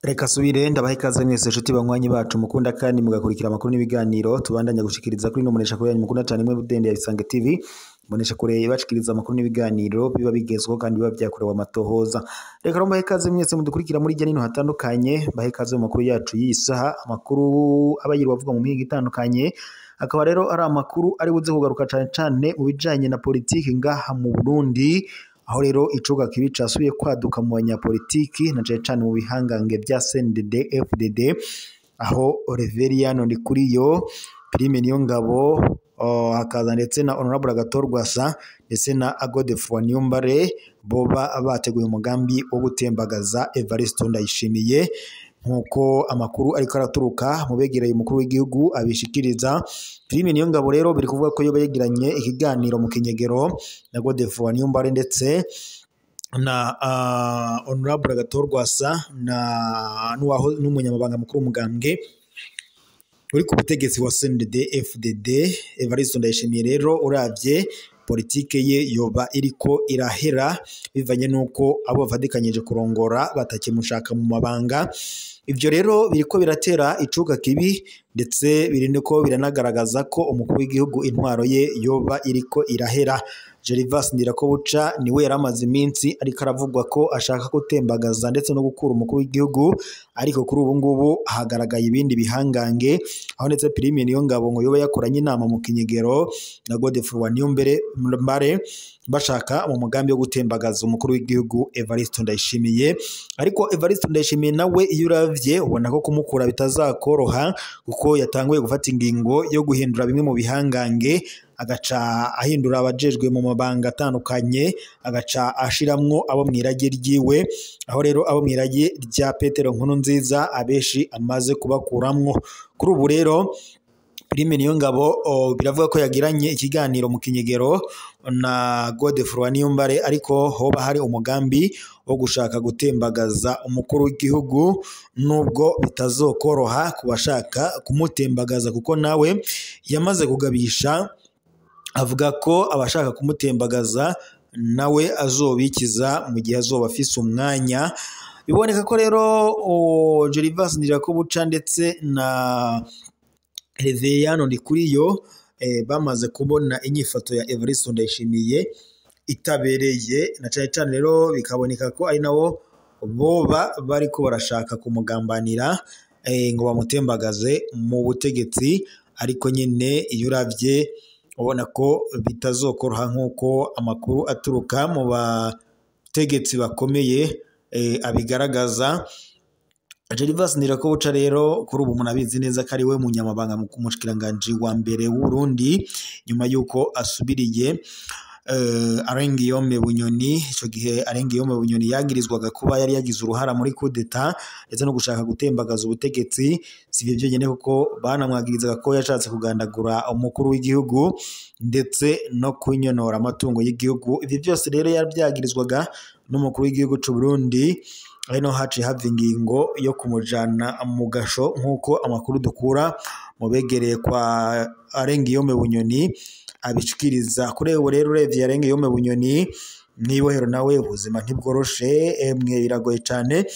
Reka subire ndabaha ikaze mwese nshuti banywanyi bacu mukunda kandi mugakurikira amakuru n'ibiganiro tubandanya gushikiriza kuri ino munesha kure yanyu mukunda cyane mwe budende ya Isange TV. Munesha kure ibashikiriza amakuru n'ibiganiro biba bigezweho kandi biba byakorewe amatohoza. Reka rero mbahe ikaze mwese mudukurikira muri hirya no hino hatandukanye, mbahe ikaze mu makuru yacu y'iyi saha, amakuru aba yirirwa avuga mu mihingo itandukanye, akaba rero ari amakuru ari buze kugaruka cane cane mu bijanye na politiki ngaha mu Burundi, aho rero icuka kibi casubiye kwaduka mu banyapolitiki na cane cane mu bihangange vya CNDD FDD, aho Reveriyano Ndikuriyo, Prime Niyongabo, hakaza ndetse na Honorable Agathon Rwasa ndetse na Godefroid Niyombare, boba bateguye umugambi wo gutembagaza Evariste Ndayishimiye, nkuko amakuru ariko araturuka mu begereye umukuru w'igihugu abishikiriza. Prime Niyongabo rero biri kuvuga ko yoba yegeranye ikiganiro mu kinyegero na Godefroid Niyombare ndetse na Honorable Agathon Rwasa na n'umunyamabanga mukuru w'umugambwe uri ku butegetsi wa CNDD FDD Evariste Ndayishimiye. Rero uravye politike ye yoba iriko irahera bivanye nuko abo bavadikanyije kurongora batakimushaka mu mabanga. Ivyo rero biriko biratera icuka kibi ndetse biriko biranagaragaza ko umukuru w'igihugu intwaro ye yoba iriko irahera. Gervas Ndirakobuca niwe yaramaze iminsi ariko aravugwa ko ashaka gutembagaza ndetse no gukura umukuru w'igihugu, ariko kuri ubu ngubu hagaragaye ibindi bihangange, aho ndetse Prime Niyongabo ngo yoba yakoranye inama mu kinyegero na Godefroid Niyombare bashaka mu mugambi wo gutembagaza umukuru w'igihugu Evariste Ndayishimiye. Ariko Evariste Ndayishimiye nawe iyo uravye ubona ko kumukura bitazakoroha, kuko yatanguye gufata ingingo yo guhindura bimwe mu bihangange, agaca ahindura abajejwe mu mabanga atandukanye, agaca ashiramwo abo mwirage ryiwe, aho rero abo mwirage rya Petero Nkurunziza abeshi amaze kubakuramwo. Kuri ubu rero Prime Niyongabo biravuga ko yagiranye ikiganiro mu kinyegero na Godefroid Niyombare, ariko hoba hari umugambi wo gushaka gutembagaza umukuru w'igihugu, nubwo bitazokoroha ku bashaka kumutembagaza, kuko nawe yamaze kugabisha avuga ko abashaka kumutembagaza nawe azobikiza mu gihe azoba afise umwanya. Biboneka ko rero Gervas Ndirakobuca ndetse na Reveriyano Ndikuriyo bamaze kubona inyifato ya Evariste Ndayishimiye itabereye, na cane cane rero bikaboneka ko ari nabo boba bariko barashaka kumugambanira ngo bamutembagaze mu butegetsi, ariko nyene iyo uravye ubona ko bitazokoroha nk'uko amakuru aturuka mu bategetsi bakomeye abigaragaza. Gervas Ndirakobuca rero kuri ubu munabizi neza ko ari we munyamabanga umushikiranganji wa mbere w'Uburundi, nyuma yuko asubiriye Alain Guillaume Bunyoni. Ico gihe Alain Guillaume Bunyoni yagirizwaga kuba yari yagize uruhara muri coup d'etat ndetse no gushaka gutembagaza ubutegetsi. Si ivyo byonyene kuko banamwagirizaga ko yashatse kugandagura umukuru w'igihugu ndetse no kunyonora amatungo y'igihugu. Ivyo byose rero yarabyagirizwaga n'umukuru w'igihugu c'u Burundi, ari no haciye hava ingingo yo kumujana mu gasho, nk'uko amakuru dukura mu begereye kwa Alain Guillaume Bunyoni abishikiriza. Kuri ubu rero uravye Alain Guillaume Bunyoni mw'ibohero nawe ubuzima ntibworoshe, emwe biragoye cane,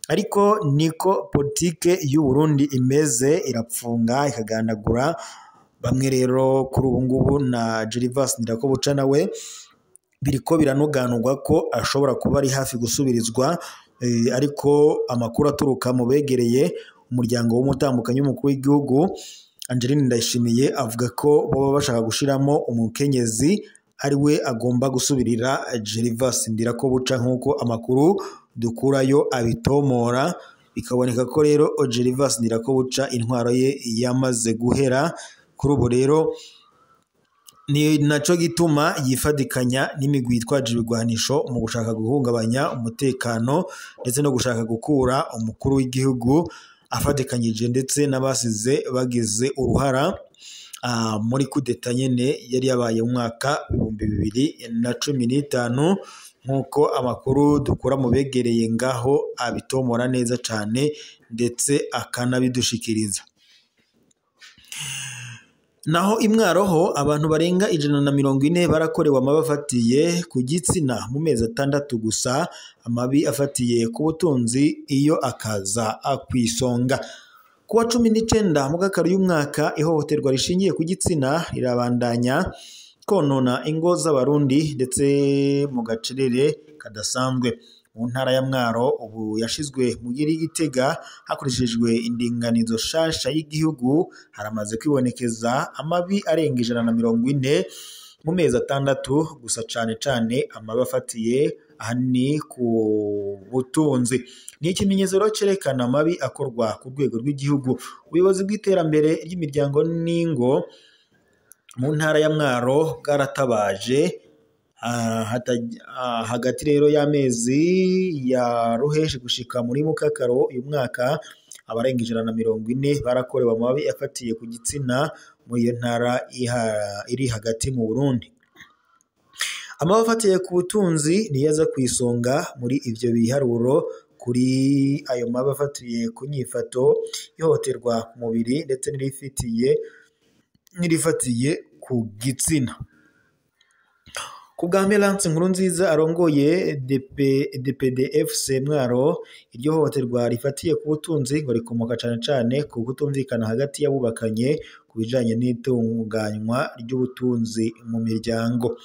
ariko niko politike y'u Burundi imeze, irapfunga ikagandagura bamwe. Rero kuri ubu ngubu na Gervas Ndirakobuca nawe biriko biranuganurwa ko ashobora kuba ari hafi gusubirizwa, ariko amakuru aturuka mu begereye umuryango w'umutambukanyi w'umukuru w'igihugu Angeline Ndayishimiye avuga ko boba bashaka gushiramo umukenyezi ari we agomba gusubirira Gervas Ndirakobuca, nk'uko amakuru dukurayo abitomora. Bikaboneka ko rero Gervas Ndirakobuca intwaro ye yamaze guhera. Kuri ubu rero ni naco gituma yifadikanya n'imigwi yitwaje ibigwanisho mu gushaka guhungabanya umutekano ndetse no gushaka gukura umukuru w'igihugu, afatikanyije ndetse n'abasize bagize uruhara muri kudeta nyene yari yabaye mu mwaka 2015, nk'uko amakuru dukura mu begereye ngaho abitomora neza cane ndetse akanabidushikiriza. Naho imwaro ho abantu barenga 140 barakorewe amabi afatiye ku gitsina mu mezi 6 gusa, amabi afatiye ku butunzi iyo akaza kwisonga. Kuwa 19 mukakaro y'umwaka, ihohoterwa rishingiye ku gitsina rirabandanya konona ingo z'abarundi ndetse mu gacerere kadasanzwe. Mu ntara ya Mwaro ubu yashizwe mu Gitega hakoreshejwe indinganizo shasha y'igihugu, haramaze kwibonekeza amabi arenga 140 mu mezi 6 gusa, cane cane amabi afatiye ahanini ku butunzi. Ni ikimenyetso rero cerekana amabi akorwa ku rwego rw'igihugu. Ubuyobozi bw'iterambere ry'imiryango n'ingo mu ntara ya Mwaro bwaratabaje hagati rero y'amezi ya Ruheshi gushika muri Mukakaro uyu mwaka, abarenga 140 barakorewe amabi afatiye ku gitsina muri iyo ntara iri hagati mu Burundi. Amabi afatiye ku butunzi niyo aza kwisonga muri ivyo biharuro. Kuri ayo mabi afatiye ku nyifato, ihohoterwa ku mubiri ndetse n'irifatiye ku gitsina. Ku bwa Melance Nkurunziza arongoye DPDFC Mwaro, iryo hohoterwa rifatiye ku butunzi ngo rikomoka cane cane ku kutumvikana hagati y'abubakanye ku bijanye n'itunganywa ry'ubutunzi mu miryango.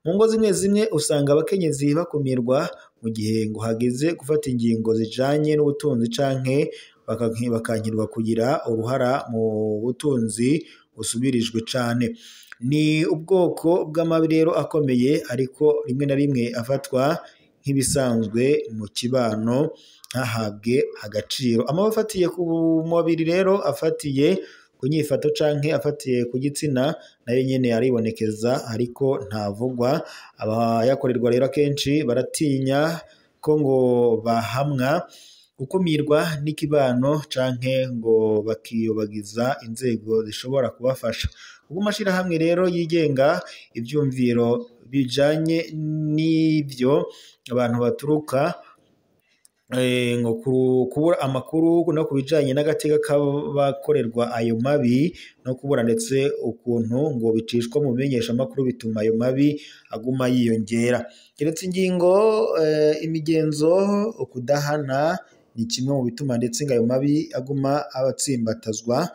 Mu ngo zimwe zimwe usanga abakenyezi bakumirwa mu gihe ngo hageze gufata ingingo zijanye n'ubutunzi canke bakankirwa kugira uruhara mu butunzi busubirijwe cane. Ni ubwoko bw'amabi rero akomeye, ariko rimwe na rimwe afatwa nk'ibisanzwe mu kibano ntahabwe agaciro. Amabi afatiye ku mubiri rero, afatiye ku nyifato canke afatiye ku gitsina nayo nyene aribonekeza ariko ntavugwa. Abayakorerwa rero akenshi baratinya ko ngo bahamwa, gukumirwa n'ikibano canke ngo bakiyobagiza inzego zishobora kubafasha. Ubwo amashirahamwe rero yigenga, ivyumviro bijanye n'ivyo abantu baturuka ngo kubura amakuru no kubijanye n'agateka k'abakorerwa ayo mabi no kubura ndetse ukuntu ngo bicishwa mu bimenyeshamakuru bituma ayo mabi aguma yiyongera. Keretse ingingo imigenzo ukudahana ni kimwe mu bituma ndetse ngo ayo mabi aguma abatsimbatazwa.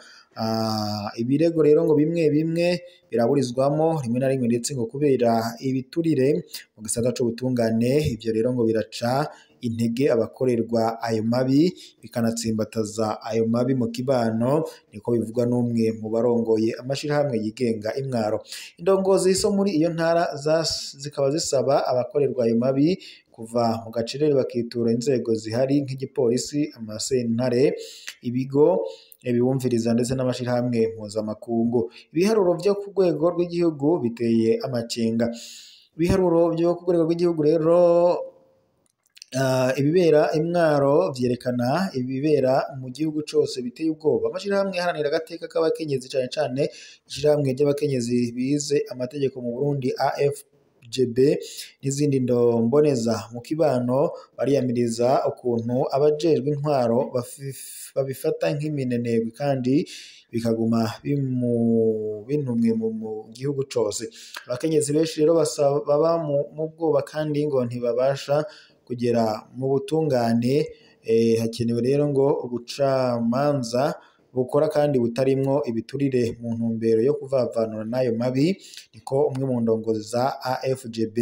Ibirego rero ngo bimwe bimwe biraburizwamo rimwe na rimwe ndetse ngo kubera ibiturire mu gisata c'ubutungane, ivyo rero ngo biraca intege abakorerwa ayo mabi bikanatsimbataza ayo mabi mu kibano, niko bivugwa n'umwe mu barongoye amashirahamwe yigenga imwaro. Indongozi zo muri iyo ntara zikaba zisaba abakorerwa ayo mabi kuva mu gacerere bakitura inzego zihari nk'igipolisi, amasentare, ibigo ibibumviriza ndetse n'amashirahamwe mpuzamakungu. Ibiharuro vyo ku rwego rw'igihugu biteye amakenga. Ibiharuro vyo ku rwego rw'igihugu rero ibibera imwaro vyerekana ibibera mu gihugu cose biteye ubwoba. Amashirahamwe aharanira agateka k'abakenyezi cane cane ishirahamwe ry'abakenyezi bize amategeko mu Burundi AFJB n'izindi ndomboneza mu kibano bariyamiriza ukuntu abajejwe intwaro babifata nk'iminenegwe kandi bikaguma bintumwe mu gihugu cose. Abakenyezi benshi rero baba mu bwoba kandi ngo ntibabasha kugera mu butungane. Hakenewe rero ngo ubucamanza bukora kandi butarimwo ibiturire mu ntumbero yo kuvavanura n'ayo mabi, niko umwe mu ndongozi za AFJB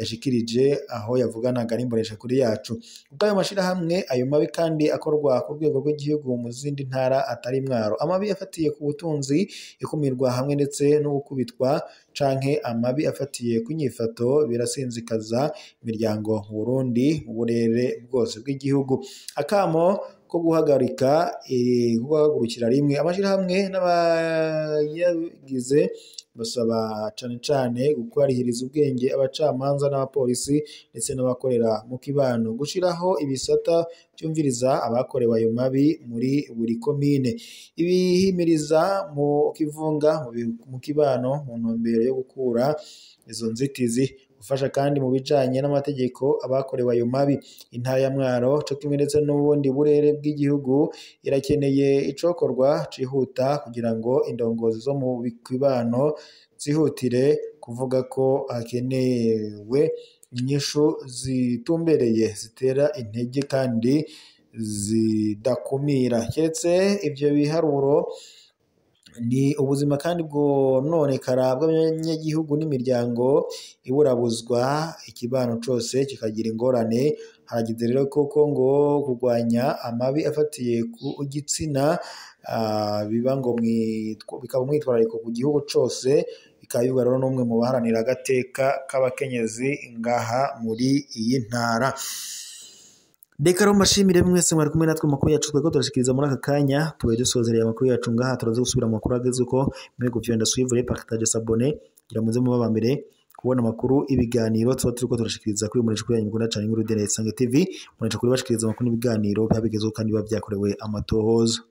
yashikirije aho yavuganaga n'imboneshakure yacu. Ubwo ayo mashirahamwe ayo mabi kandi akorwa ku rwego rw'igihugu mu zindi ntara atari Mwaro. Amabi afatiye ku butunzi, ikumirwa hamwe ndetse no gukubitwa canke amabi afatiye ku nyifato birasinzikaza imiryango mu Burundi mu burere bwose bw'igihugu. Akamo ko guhagarika guhagurukira rimwe amashirahamwe n'abayagize basaba cane cane gukarihiriza ubwenge abacamanza n'abapolisi ndetse n'abakorera mu kibano, gushiraho ibisata vyumviriza abakorewe ayo mabi muri buri komine, ibihimiriza mu kivunga mu kibano mu ntumbero yo gukura izo nzitizi. Gufasha kandi mu bijanye n'amategeko abakorewe ayo mabi. Intara ya Mwaro co kimwe ndetse n'ubundi burere bw'igihugu irakeneye icokorwa cihuta kugira ngo indongozi zo mu kibano zihutire kuvuga ko hakenewe inyishu zitumbereye zitera intege kandi zidakumira. Keretse ivyo biharuro ni ubuzima kandi bwononekara bw'abanyagihugu n'imiryango iburabuzwa, ikibano cose kikagira ingorane. Harageze rero koko ngo kurwanya amabi afatiye ku gitsina biba ngo bikaba umwitwarariko ku gihugu cose, bikaba bivugwa rero n'umwe mu baharanira agateka k'abakenyezi ngaha muri iyi ntara. Reka rero mbashimire mwese mwari kumwe natwe mu makuru yacu twariko turashikiriza muri aka kanya. Tubaye dusozereye amakuru yacu ngaha, turaza gusubira mu makuru agezweho. Mwe gufyonda suivre, partage, s'abonner kugira muze muba aba mbere kubona amakuru, ibiganiro tuba turiko turashikiriza kuri Munesha kuri yanyu mukunda cane inkuru Dene Isange TV. Munesha kuri bashikiriza amakuru n'ibiganiro biba bigezweho kandi biba vyakorewe amatohoza.